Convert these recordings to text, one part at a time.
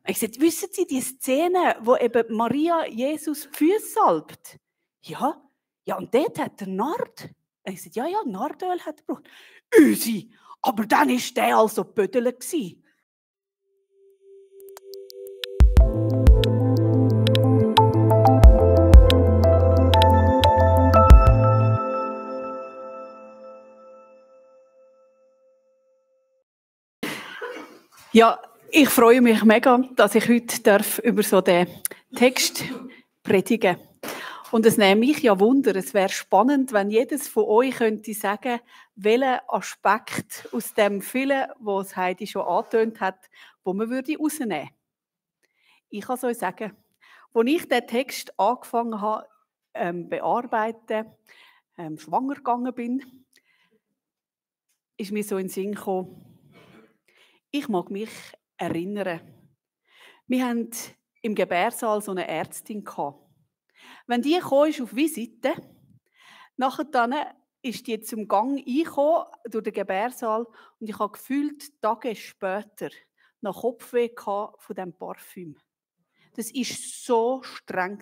Ich sagte, wissen Sie die Szene, wo eben Maria Jesus die Füße salbt? Ja, und dort hat er Nard. Ich sagte, ja, Nardöl hat er gebraucht. Üsi, aber dann war der also Bödele gsi. Ja, ich freue mich mega, dass ich heute über so den Text predigen darf. Und es nimmt mich ja Wunder, es wäre spannend, wenn jedes von euch könnte sagen, welchen Aspekt aus dem vielen, was Heidi schon angetönt hat, wo man rausnehmen würde. Ich kann es euch sagen, als ich den Text angefangen habe, bearbeiten, schwanger gegangen bin, ist mir so in den Sinn gekommen, ich mag mich erinnern. Wir hatten im Gebärsaal so eine Ärztin gehabt. Wenn die kam auf Visite, nachher dann ist die zum Gang reingekommen durch den Gebärsaal und ich habe gefühlt Tage später noch Kopfweh von diesem Parfüm. Das war so streng.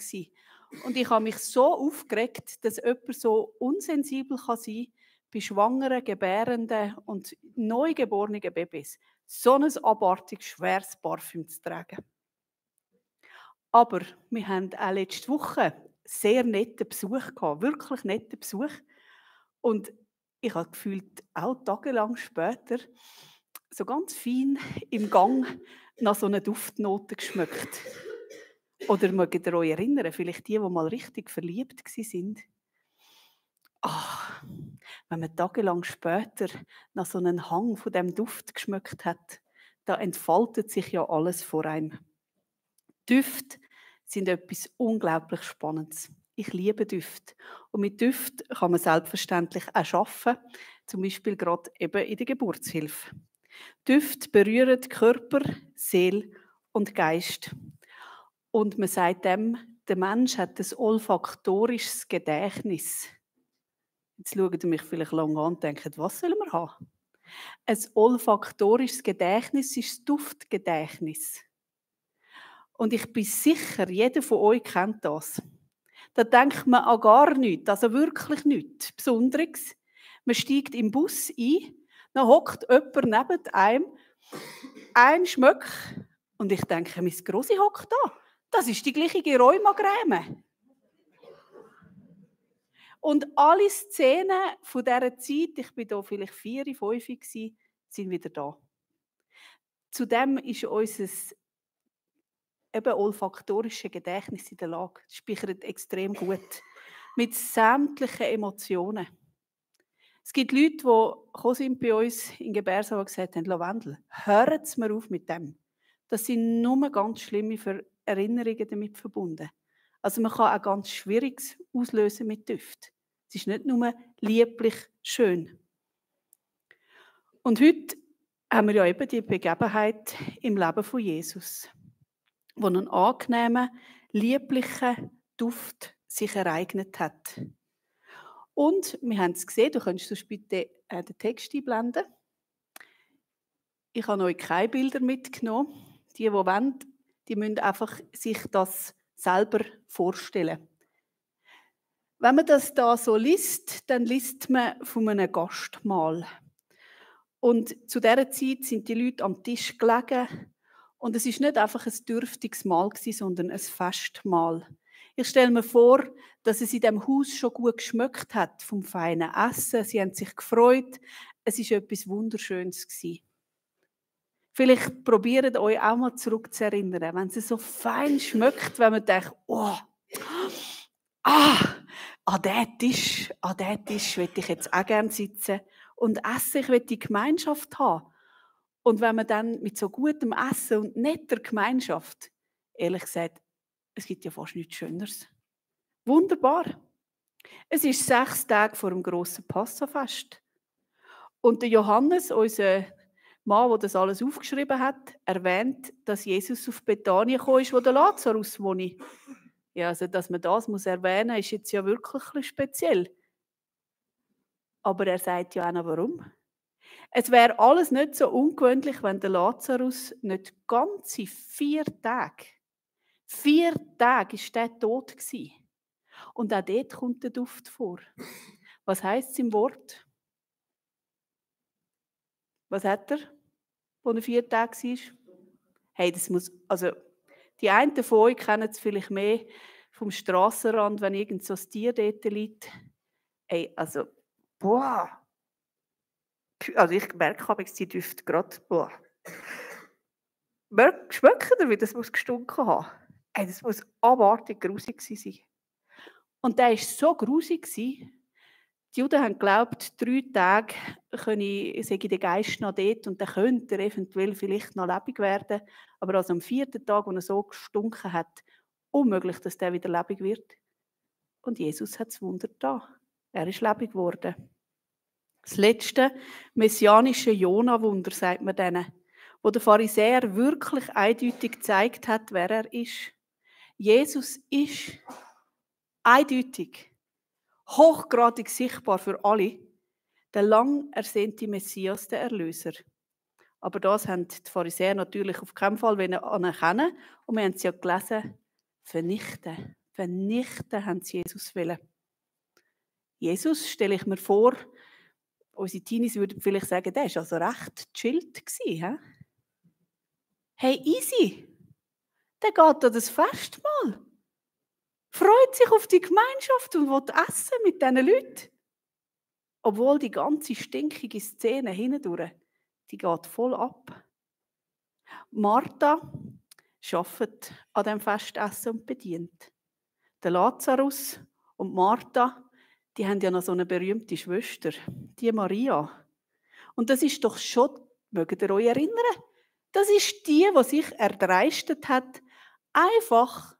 Und ich habe mich so aufgeregt, dass jemand so unsensibel sein kann bei schwangeren, gebärenden und neugeborenen Babys, so ein abartig schweres Parfüm zu tragen. Aber wir hatten auch letzte Woche sehr netten Besuch gehabt, wirklich netten Besuch. Und ich habe gefühlt, auch tagelang später, so ganz fein im Gang nach so einer Duftnote geschmeckt. Oder mögt ihr euch erinnern, vielleicht die mal richtig verliebt waren? Ach, wenn man tagelang später nach so einem Hang von dem Duft geschmeckt hat, da entfaltet sich ja alles vor einem. Düfte sind etwas unglaublich Spannendes. Ich liebe Düfte. Und mit Düften kann man selbstverständlich auch arbeiten, zum Beispiel gerade eben in der Geburtshilfe. Düfte berühren Körper, Seele und Geist. Und man sagt dem, der Mensch hat ein olfaktorisches Gedächtnis. Jetzt schaut ihr mich vielleicht lange an und denkt, was sollen wir haben? Ein olfaktorisches Gedächtnis ist das Duftgedächtnis. Und ich bin sicher, jeder von euch kennt das. Da denkt man an gar nichts, also wirklich nichts Besonderes. Man steigt im Bus ein, dann hockt jemand neben einem, ein Schmöck, und ich denke, mein Grossi hockt da. Das ist die gleiche Rheumacreme. Und alle Szenen von dieser Zeit, ich war da vielleicht 4, 5 gewesen, sind wieder da. Zudem ist unser olfaktorische Gedächtnis in der Lage. Das speichert extrem gut. Mit sämtlichen Emotionen. Es gibt Leute, die gekommen sind bei uns in Gebärsaal und gesagt haben, Lavendel, hören Sie mir auf mit dem. Das sind nur ganz schlimme Erinnerungen damit verbunden. Also man kann auch ganz Schwieriges auslösen mit Düft. Es ist nicht nur lieblich schön. Und heute haben wir ja eben die Begebenheit im Leben von Jesus, wo einen angenehmen, lieblichen Duft sich ereignet hat. Und wir haben es gesehen, du könntest sonst bitte den Text einblenden. Ich habe euch keine Bilder mitgenommen. Die wollen, die müssen einfach sich das selber vorstellen. Wenn man das da so liest, dann liest man von einem Gastmahl. Und zu dieser Zeit sind die Leute am Tisch gelegen. Und es war nicht einfach ein dürftiges Mahl, sondern ein Festmahl. Ich stelle mir vor, dass es in diesem Haus schon gut geschmeckt hat vom feinen Essen. Sie haben sich gefreut. Es war etwas Wunderschönes. Vielleicht probiert euch auch mal zurückzuerinnern, wenn es so fein schmeckt, wenn man denkt, oh, an diesen Tisch will ich jetzt auch gerne sitzen und essen, ich will die Gemeinschaft haben. Und wenn man dann mit so gutem Essen und netter Gemeinschaft, ehrlich gesagt, es gibt ja fast nichts Schöneres. Wunderbar. Es ist 6 Tage vor dem grossen Passafest. Und der Johannes, unser Mann, der das alles aufgeschrieben hat, erwähnt, dass Jesus auf Bethanien gekommen ist, wo der Lazarus wohnt. Ja, also, dass man das erwähnen muss, ist jetzt ja wirklich ein bisschen speziell. Aber er sagt ja auch noch, warum. Es wäre alles nicht so ungewöhnlich, wenn der Lazarus nicht ganze 4 Tage war der tot gewesen. Und auch dort kommt der Duft vor. Was heisst es im Wort? Was hat er, wo er 4 Tage war? Hey, das muss, also die einen von euch kennen es vielleicht mehr vom Strassenrand, wenn irgend so ein Tier dort liegt. Hey, also, boah. Also ich merke, die Düfte gerade, boah. Schmeckt ihr, wie das muss gestunken haben? Hey, das muss abartig grusig sein. Und der war so grusig. Die Juden haben geglaubt, 3 Tage sei der Geist noch dort und dann könnte er eventuell vielleicht noch lebendig werden. Aber also am 4. Tag, als er so gestunken hat, unmöglich, dass der wieder lebendig wird. Und Jesus hat das Wunder getan. Er ist lebendig geworden. Das letzte messianische Jona-Wunder, sagt man denen, wo der Pharisäer wirklich eindeutig gezeigt hat, wer er ist. Jesus ist eindeutig, hochgradig sichtbar für alle, der lang ersehnte Messias, der Erlöser. Aber das haben die Pharisäer natürlich auf keinen Fall anerkennen. Und wir haben es ja gelesen, vernichten. Vernichten haben sie Jesus wollen. Jesus, stelle ich mir vor, unsere Teenies würden vielleicht sagen, der war also recht chillt. Hey, easy. Der geht an das Festmahl. Freut sich auf die Gemeinschaft und will essen mit diesen Leuten. Obwohl die ganze stinkige Szene hindurch, die geht voll ab. Martha arbeitet an dem Festessen und bedient. Der Lazarus und Martha, die haben ja noch so eine berühmte Schwester, die Maria. Und das ist doch schon, mögt ihr euch erinnern, das ist die sich erdreistet hat, einfach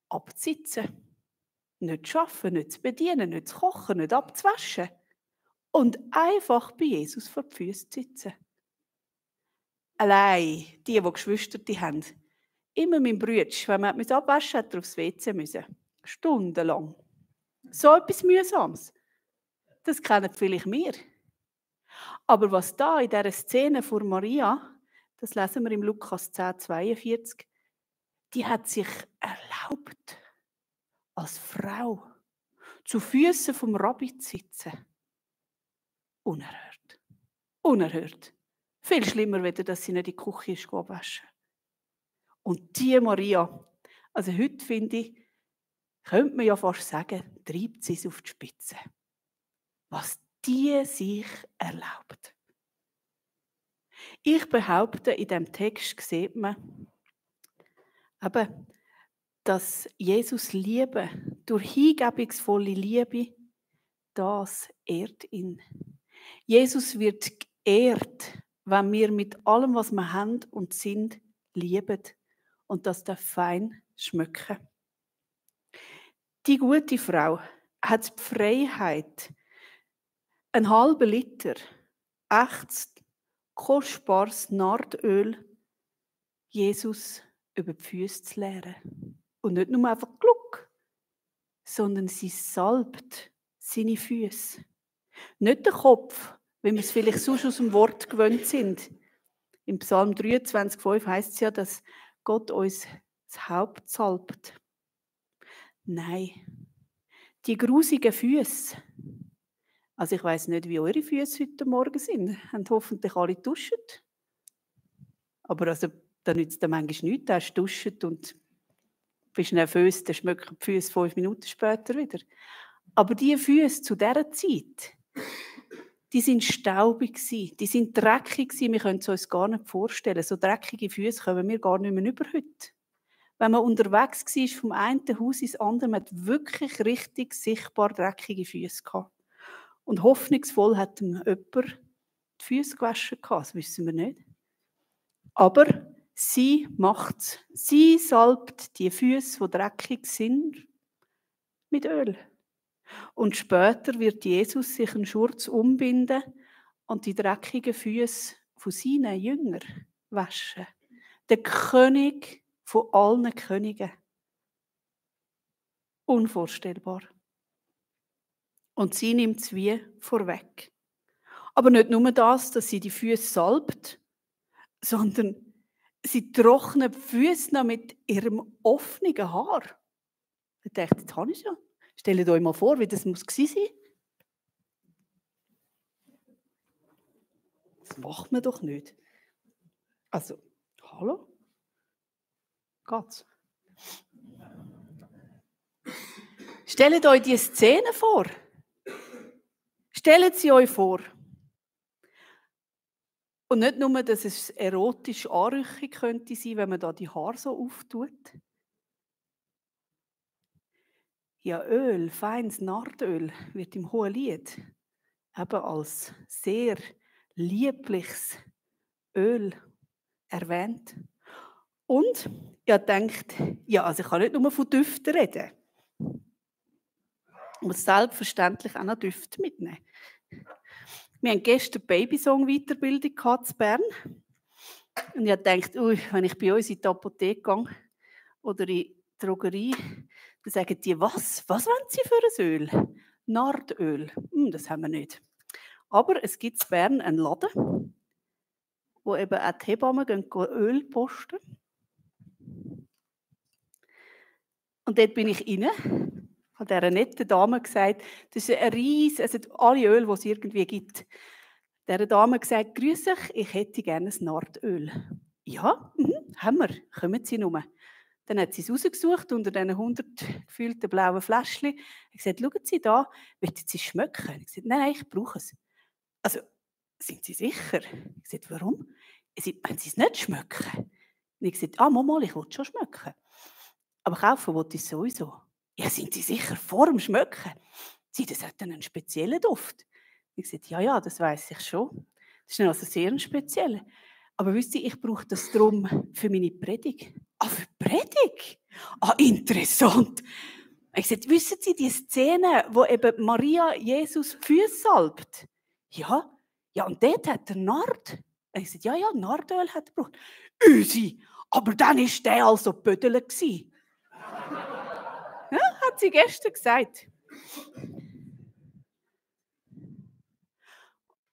abzusitzen. Nicht zu arbeiten, nicht zu bedienen, nicht zu kochen, nicht abzuwaschen. Und einfach bei Jesus vor die Füße zu sitzen. Allein die Geschwister haben. Immer mein Bruder, wenn man abwaschen hat er aufs WC müssen. Stundenlang. So etwas Mühsames. Das kennen vielleicht wir. Aber was da in dieser Szene vor Maria, das lesen wir im Lukas 10,42, die hat sich erlaubt, als Frau zu Füßen vom Rabbi zu sitzen. Unerhört. Unerhört. Viel schlimmer, wenn dass sie nicht in die Küche ist waschen. Und die Maria, also heute finde ich, könnte man ja fast sagen, treibt sie es auf die Spitze. Was die sich erlaubt. Ich behaupte, in diesem Text sieht man, eben, dass Jesus Liebe, durch hingebungsvolle Liebe, das ehrt ihn. Jesus wird geehrt, wenn wir mit allem, was wir haben und sind, lieben. Und das darf fein schmecken. Die gute Frau hat die Freiheit, einen halben Liter echtes, kostbares Nardöl Jesus über die Füße zu leeren. Und nicht nur einfach Gluck, sondern sie salbt seine Füße. Nicht den Kopf, wie wir es vielleicht sonst aus dem Wort gewöhnt sind. Im Psalm 23,5 heisst es ja, dass Gott uns das Haupt salbt. Nein, die grusigen Füße. Also ich weiss nicht, wie eure Füße heute Morgen sind. Haben hoffentlich alle geduscht. Aber also, da nützt es manchmal nichts. Du hast geduscht und bist nervös, dann schmecken die Füße 5 Minuten später wieder. Aber die Füße zu dieser Zeit, die sind staubig gewesen, die sind dreckig gewesen. Wir können es uns gar nicht vorstellen. So dreckige Füße kommen wir gar nicht mehr über heute. Wenn man unterwegs war, vom einen Haus ins andere, man hat wirklich richtig sichtbar dreckige Füße gehabt. Und hoffnungsvoll hat ihm jemand die Füße gewaschen gehabt, das wissen wir nicht. Aber sie macht es. Sie salbt die Füße, die dreckig sind, mit Öl. Und später wird Jesus sich einen Schurz umbinden und die dreckigen Füße von seinen Jüngern waschen. Der König von allen Königen. Unvorstellbar. Und sie nimmt es wie vorweg. Aber nicht nur das, dass sie die Füße salbt, sondern sie trocknet die Füße noch mit ihrem offenen Haar. Ich dachte, jetzt habe ich es ja. Stellt euch mal vor, wie das muss gewesen sein. Das macht man doch nicht. Also, hallo? Geht's? Stellt euch die Szene vor. Stellt sie euch vor. Und nicht nur, dass es erotisch anrüchig könnte sein, wenn man da die Haare so auftut. Ja, Öl, feines Nardöl, wird im Hohelied eben als sehr liebliches Öl erwähnt. Und ihr denkt, ja, also ich kann nicht nur von Düften reden. Ich muss selbstverständlich auch noch Düfte mitnehmen. Wir hatten gestern Babysong-Weiterbildung in Bern. Und ich dachte, wenn ich bei uns in die Apotheke gehe oder in die Drogerie, dann sagen die, was wollen Sie für ein Öl? Nardöl. Das haben wir nicht. Aber es gibt in Bern einen Laden, wo eben auch die Hebammen gehen Öl posten. Und dort bin ich rein, habe dieser netten Dame gesagt, das ist ein riesen, also alle Öl, die es irgendwie gibt. Dieser Dame gesagt, grüß euch, ich hätte gerne ein Nardöl. Ja, haben wir, kommen Sie nur. Dann hat sie es rausgesucht unter diesen 100 gefüllten blauen Fläschchen. Ich habe gesagt, schauen Sie da, wollen Sie es schmecken? Ich habe gesagt, nein, ich brauche es. Also, sind Sie sicher? Ich habe gesagt, warum? Wenn Sie es nicht schmecken? Und ich habe gesagt, mal, ich will es schon schmecken. Aber kaufen wollte ich es sowieso. Ja, sind Sie sicher, vor dem Schmecken? Das hat einen speziellen Duft. Ich habe gesagt, ja, das weiss ich schon. Das ist also sehr speziell. Aber wisst ihr, ich brauche das drum für meine Predigt. Für die Predigt? Interessant. Ich habe gesagt, wissen Sie die Szene, wo eben Maria Jesus die Füße salbt? Ja, und dort hat er Nard. Ich habe gesagt, ja, Nardöl hat er gebraucht. Üsi, aber dann war der also Bödele. Ja, hat sie gestern gesagt.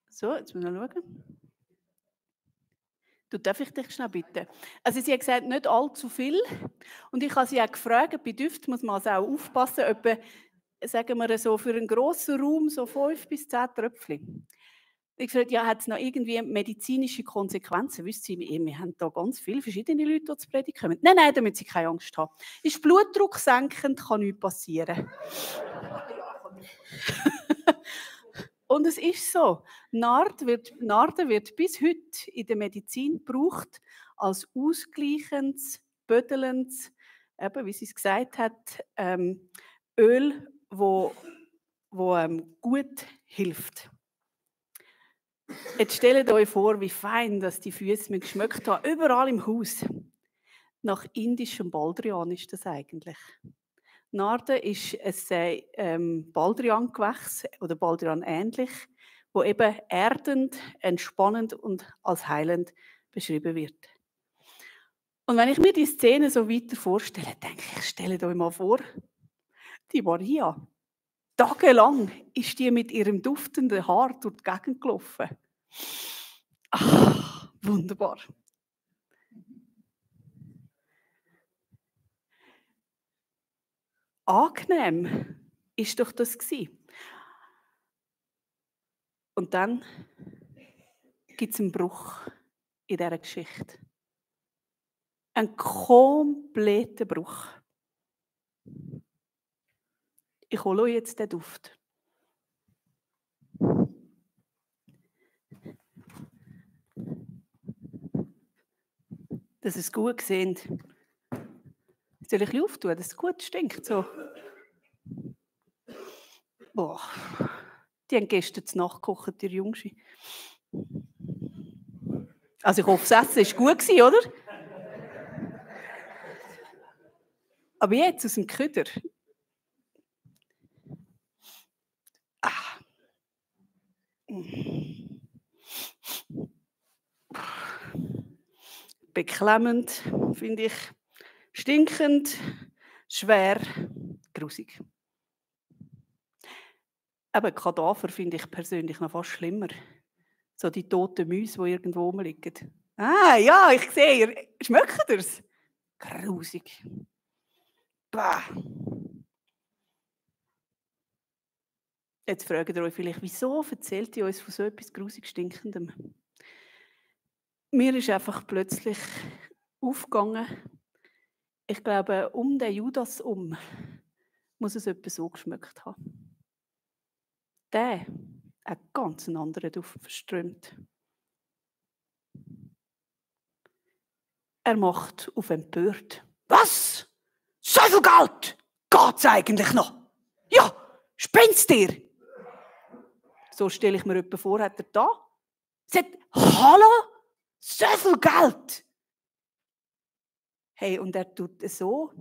So, jetzt müssen wir schauen. Darf ich dich schnell bitten? Also sie hat gesagt, nicht allzu viel. Und ich habe sie auch gefragt, bei Düften muss man also auch aufpassen, etwa, sagen wir so, für einen grossen Raum so 5 bis 10 Tröpfchen. Ich habe gesagt, ja, hat es noch irgendwie medizinische Konsequenzen? Wisst Sie, wir haben da ganz viele verschiedene Leute, die zur Predigt kommen. Nein, damit Sie keine Angst haben. Ist Blutdruck senkend, kann nichts passieren. Und es ist so, Narde wird bis heute in der Medizin gebraucht als ausgleichendes, bödelendes, eben, wie sie es gesagt hat, Öl, wo gut hilft. Jetzt stellt euch vor, wie fein dass die Füße geschmeckt haben, überall im Haus. Nach indischem Baldrian ist das eigentlich. Narde ist ein Baldrian-Gewächs oder Baldrian ähnlich, wo eben erdend, entspannend und als heilend beschrieben wird. Und wenn ich mir die Szene so weiter vorstelle, denke ich, stellt euch mal vor, die Maria, tagelang ist die mit ihrem duftenden Haar durch die Gegend gelaufen. Ach, wunderbar. Angenehm ist doch das gewesen. Und dann gibt es einen Bruch in dieser Geschichte. Ein kompletter Bruch. Ich hole euch jetzt den Duft. Dass ihr es gut seht. Soll ich ein bisschen auftun, dass es gut stinkt? So. Boah. Die haben gestern nachgekocht, die Jungschi. Also ich hoffe, das Essen war gut, oder? Aber jetzt aus dem Köder. Beklemmend, finde ich. Stinkend, schwer, grusig. Aber Kadaver finde ich persönlich noch fast schlimmer. So die toten Mäuse, die irgendwo rumliegen. Ah, ja, ich sehe. Schmeckt ihr's? Grusig. Bah. Jetzt fragt ihr euch vielleicht, wieso erzählt ihr uns von so etwas grusig Stinkendem? Mir ist einfach plötzlich aufgegangen, ich glaube, um den Judas muss es etwa so geschmeckt haben. Der hat ganz einen anderen Duft verströmt. Er macht auf empört. Was? So viel Geld? Geht's eigentlich noch? Ja, spinnst dir? So stelle ich mir jemanden vor, hat er da. Sagt, hallo? So viel Geld? Hey, und er tut es so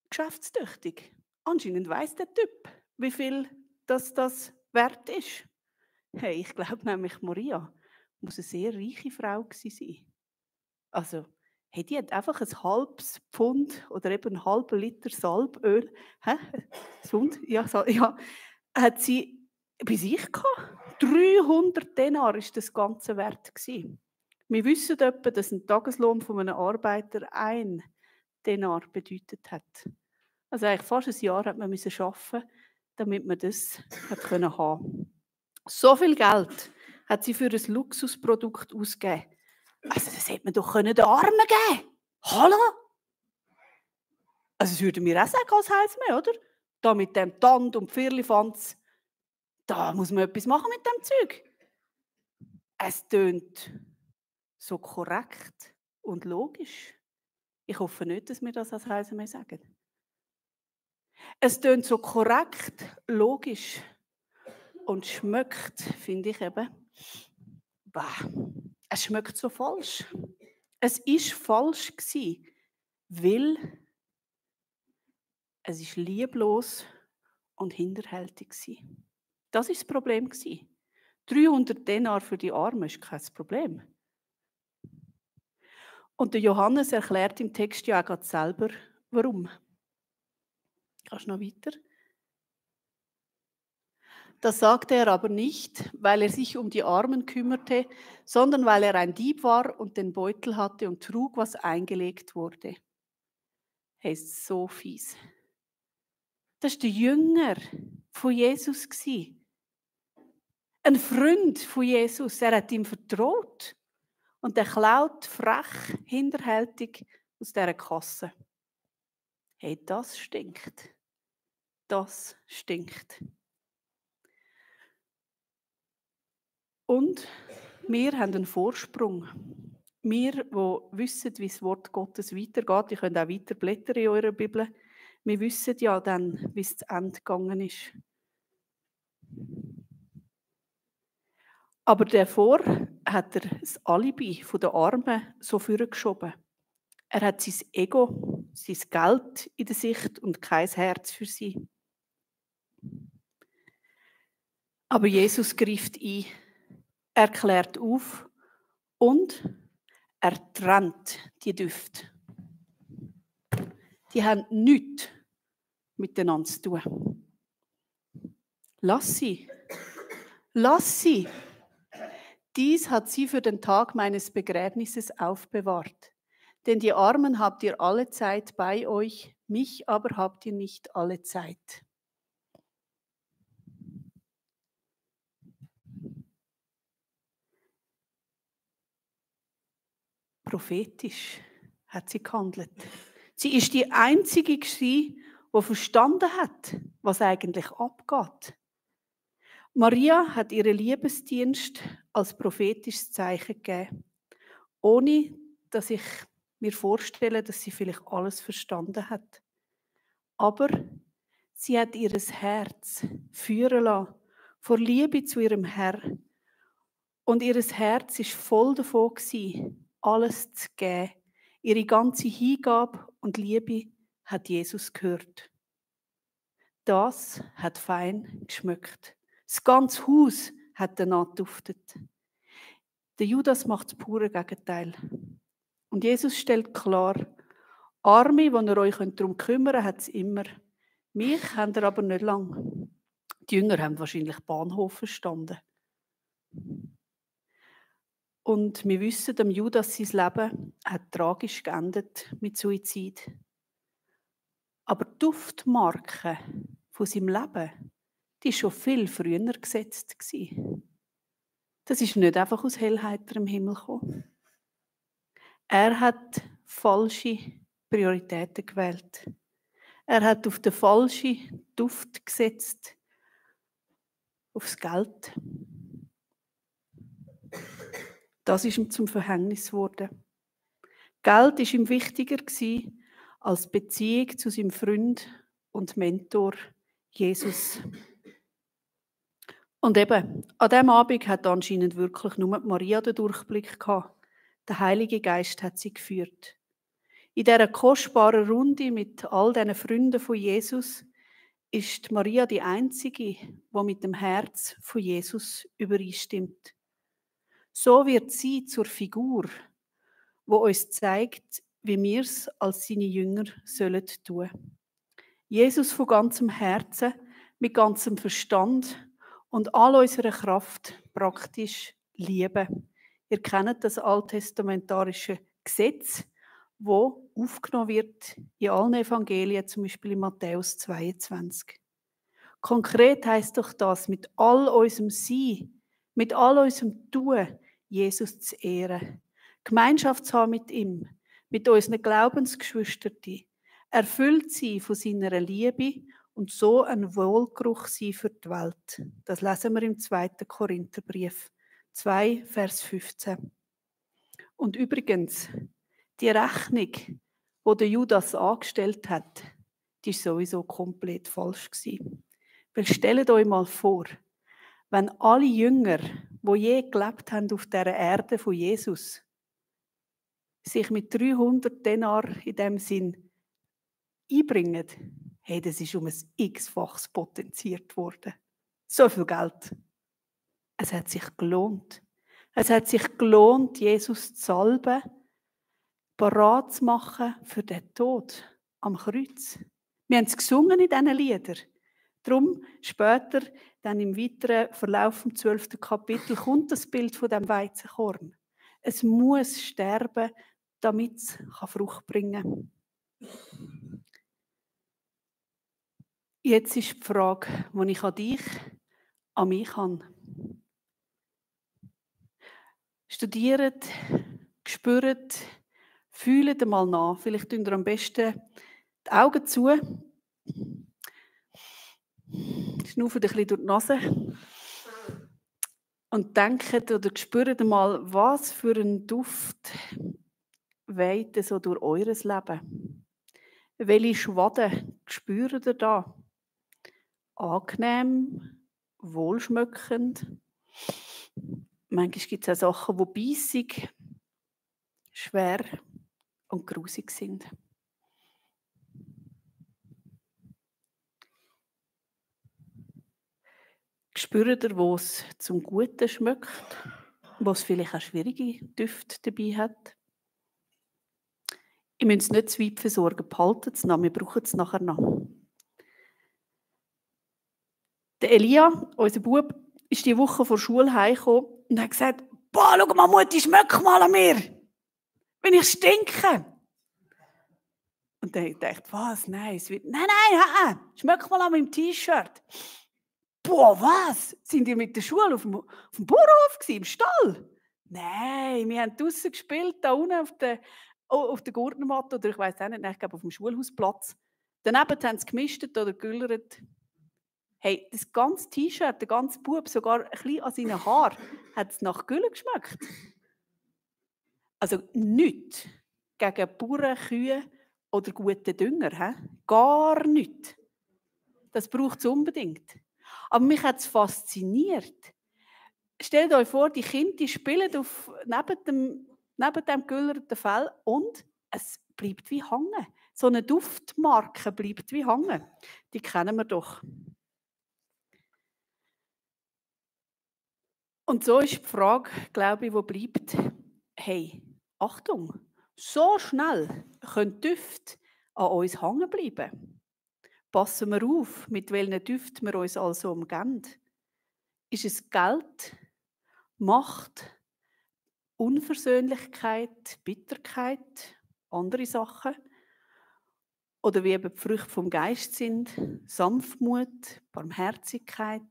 geschäftstüchtig. Anscheinend weiss der Typ, wie viel das wert ist. Hey, ich glaube nämlich, Maria muss eine sehr reiche Frau gewesen sein. Also, hey, die hat einfach ein halbes Pfund oder eben einen halben Liter Salböl, Pfund? Ja, hat sie bei sich gehabt. 300 Denar war das ganze wert gewesen. Wir wissen etwa, dass ein Tageslohn von einem Arbeiter 1 Denar bedeutet hat. Also eigentlich fast ein Jahr hat man arbeiten, damit man das hat haben konnte. So viel Geld hat sie für ein Luxusprodukt ausgegeben. Also das hätte man doch den Armen geben können. Hallo? Also das würden wir auch sagen als Heilsmeer, oder? Da mit dem Tand und Firlefanz, da muss man etwas machen mit dem Zeug. Es tönt so korrekt und logisch. Ich hoffe nicht, dass wir das als Heilsmeer sagen. Es tönt so korrekt, logisch und schmeckt, finde ich eben, es schmeckt so falsch. Es war falsch gewesen, weil es ist lieblos und hinterhältig war. Das war das Problem. 300 Denar für die Armen ist kein Problem. Und der Johannes erklärt im Text ja auch gerade selber, warum. Kannst du noch weiter? Das sagte er aber nicht, weil er sich um die Armen kümmerte, sondern weil er ein Dieb war und den Beutel hatte und trug, was eingelegt wurde. Hey, ist so fies. Das war der Jünger von Jesus. Ein Freund von Jesus. Er hat ihm vertraut. Und er klaut frech, hinterhältig aus dieser Kasse. Hey, das stinkt. Das stinkt. Und wir haben einen Vorsprung. Wir, die wissen, wie das Wort Gottes weitergeht, ihr könnt auch weiter blättern in eurer Bibel, wir wissen ja dann, wie es zu Ende gegangen ist. Aber davor hat er das Alibi der Armen so vorgeschoben. Er hat sein Ego, sein Geld in der Sicht und kein Herz für sie. Aber Jesus greift ein. Er klärt auf und er trennt die Düfte. Die haben nichts miteinander zu tun. Lass sie. Lass sie. Dies hat sie für den Tag meines Begräbnisses aufbewahrt. Denn die Armen habt ihr alle Zeit bei euch, mich aber habt ihr nicht alle Zeit. Prophetisch hat sie gehandelt. Sie ist die Einzige gewesen, die verstanden hat, was eigentlich abgeht. Maria hat ihren Liebesdienst als prophetisches Zeichen gegeben, ohne dass ich mir vorstelle, dass sie vielleicht alles verstanden hat. Aber sie hat ihr Herz führen lassen, vor Liebe zu ihrem Herrn. Und ihr Herz war voll davon, alles zu geben. Ihre ganze Hingabe und Liebe hat Jesus gehört. Das hat fein geschmeckt. Das ganze Haus hat danach geduftet. Der Judas macht das pure Gegenteil. Und Jesus stellt klar, Arme, die ihr euch darum kümmern könnt, hat es immer. Mich habt ihr aber nicht lange. Die Jünger haben wahrscheinlich Bahnhof verstanden. Und wir wissen, dem Judas sein Leben hat tragisch geendet mit Suizid. Aber die Duftmarke von seinem Leben, die war schon viel früher gesetzt gewesen. Das ist nicht einfach aus hellheiterem Himmel gekommen. Er hat falsche Prioritäten gewählt. Er hat auf den falschen Duft gesetzt, aufs Geld. Das ist ihm zum Verhängnis geworden. Geld ist ihm wichtiger gewesen als Beziehung zu seinem Freund und Mentor Jesus. Und eben, an diesem Abend hat anscheinend wirklich nur Maria den Durchblick gehabt. Der Heilige Geist hat sie geführt. In dieser kostbaren Runde mit all diesen Freunden von Jesus ist Maria die Einzige, die mit dem Herz von Jesus übereinstimmt. So wird sie zur Figur, die uns zeigt, wie wir es als seine Jünger sollen tun. Jesus von ganzem Herzen, mit ganzem Verstand und all unserer Kraft praktisch lieben. Ihr kennt das alttestamentarische Gesetz, wo aufgenommen wird in allen Evangelien, zum Beispiel in Matthäus 22. Konkret heisst doch das, mit all unserem Sein, mit all unserem Tun, Jesus zu ehren, Gemeinschaft zu haben mit ihm, mit unseren Glaubensgeschwistern, erfüllt sein von seiner Liebe und so ein Wohlgeruch sein für die Welt. Das lesen wir im 2. Korintherbrief 2, Vers 15. Und übrigens, die Rechnung, die der Judas angestellt hat, die war sowieso komplett falsch gewesen. Weil stellt euch mal vor, wenn alle Jünger, die je gelebt haben auf dieser Erde von Jesus, sich mit 300 Denar in dem Sinn einbringen, hey, das ist um ein x-faches potenziert worden. So viel Geld. Es hat sich gelohnt. Es hat sich gelohnt, Jesus zu salben, parat zu machen für den Tod am Kreuz. Wir haben es gesungen in diesen Liedern. Darum später, dann im weiteren Verlauf im 12. Kapitel, kommt das Bild von dem Weizenkorn. Es muss sterben, damit es Frucht bringen kann. Jetzt ist die Frage, die ich an dich, an mich habe. Studiert, spürt, fühlt einmal nach. Vielleicht tun ihr am besten die Augen zu. Schnaufen ein bisschen durch die Nase. Und denkt oder spürt einmal, was für ein Duft weht so durch eures Leben. Welche Schwaden spürt ihr da? Angenehm, wohlschmeckend. Manchmal gibt es auch Sachen, die beissig, schwer und grusig sind. Spürt ihr, wo es zum Guten schmeckt, wo es vielleicht auch schwierige Düfte dabei hat? Ich müsst es nicht zu weit versorgen, behaltet es noch, wir brauchen es nachher noch. Der Elia, unser Bub, ist die Woche vor der Schule heimgekommen und hat gesagt, boah, schau mal, Mutti, schmeck mal an mir, wenn ich stinke. Und dann dachte ich, was, nein, es wird, nein, schmeck mal an meinem T-Shirt. Boah, was? Sind ihr mit der Schule auf dem Bauernhof gewesen, im Stall? Nein, wir haben draussen gespielt, da unten auf der Gurtnermatte, oder ich weiss auch nicht, ich glaube auf dem Schulhausplatz. Daneben haben sie gemistet oder gegüllert. Hey, das ganze T-Shirt, der ganze Bub, sogar ein bisschen an seinen Haaren, hat es nach Gülle geschmeckt. Also nichts gegen Bauern, Kühe oder guten Dünger. He? Gar nichts. Das braucht es unbedingt. Aber mich hat es fasziniert. Stellt euch vor, die Kinder die spielen neben dem gegüllerten Fell und es bleibt wie hängen. So eine Duftmarke bleibt wie hängen. Die kennen wir doch. Und so ist die Frage, glaube ich, wo bleibt, hey, Achtung, so schnell können Düfte an uns hängen bleiben. Passen wir auf, mit welchen Düften wir uns also umgeben. Ist es Geld, Macht, Unversöhnlichkeit, Bitterkeit, andere Sachen. Oder wie eben die Früchte vom Geist sind, Sanftmut, Barmherzigkeit,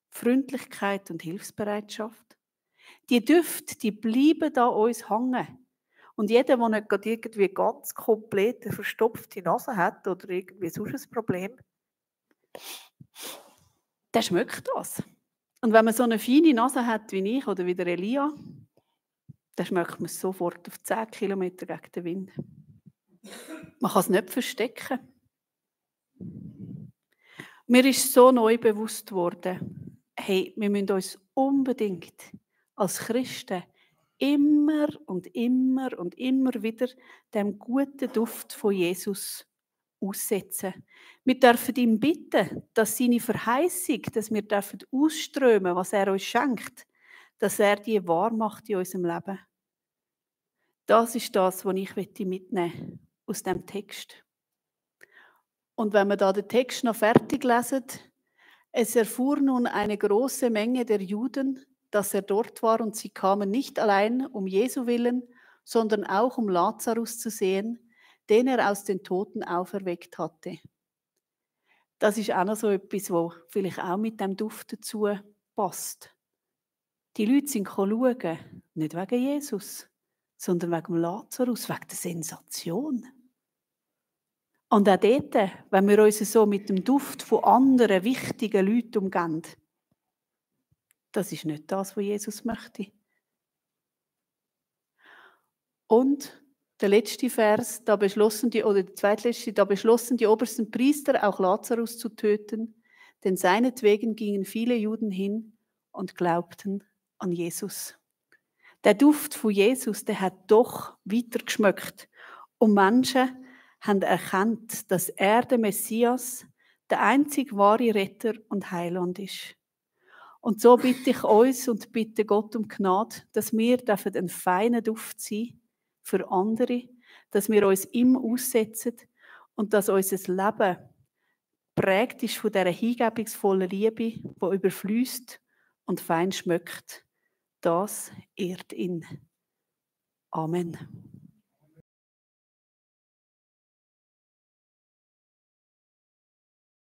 Freundlichkeit und Hilfsbereitschaft. Die Düfte, die bleiben da uns hängen. Und jeder, der nicht gerade irgendwie ganz komplett eine verstopfte Nase hat oder irgendwie sonst ein Problem, der schmeckt das. Und wenn man so eine feine Nase hat wie ich oder wie der Elia, dann schmeckt man es sofort auf 10 Kilometer gegen den Wind. Man kann es nicht verstecken. Mir ist so neu bewusst worden, hey, wir müssen uns unbedingt als Christen immer und immer und immer wieder dem guten Duft von Jesus aussetzen. Wir dürfen ihm bitten, dass seine Verheißung, dass wir dürfen ausströmen, was er uns schenkt, dass er die wahr macht in unserem Leben. Das ist das, was ich mitnehmen aus dem Text. Und wenn wir da den Text noch fertig lesen, es erfuhr nun eine große Menge der Juden, dass er dort war, und sie kamen nicht allein um Jesu willen, sondern auch um Lazarus zu sehen, den er aus den Toten auferweckt hatte. Das ist auch noch so etwas, was vielleicht auch mit dem Duft dazu passt. Die Leute sind schauen, nicht wegen Jesus, sondern wegen Lazarus, wegen der Sensation. Und auch dort, wenn wir uns so mit dem Duft von anderen wichtigen Leuten umgeben, das ist nicht das, was Jesus möchte. Und der letzte Vers, der zweitletzte, da beschlossen die obersten Priester auch Lazarus zu töten, denn seinetwegen gingen viele Juden hin und glaubten an Jesus. Der Duft von Jesus, der hat doch weitergeschmeckt. Und Menschen haben erkannt, dass er, der Messias, der einzig wahre Retter und Heiland ist. Und so bitte ich uns und bitte Gott um Gnade, dass wir ein feiner Duft sein für andere, dass wir uns ihm aussetzen und dass unser Leben prägt ist von dieser hingebungsvollen Liebe, die überfließt und fein schmeckt. Das ehrt ihn. Amen.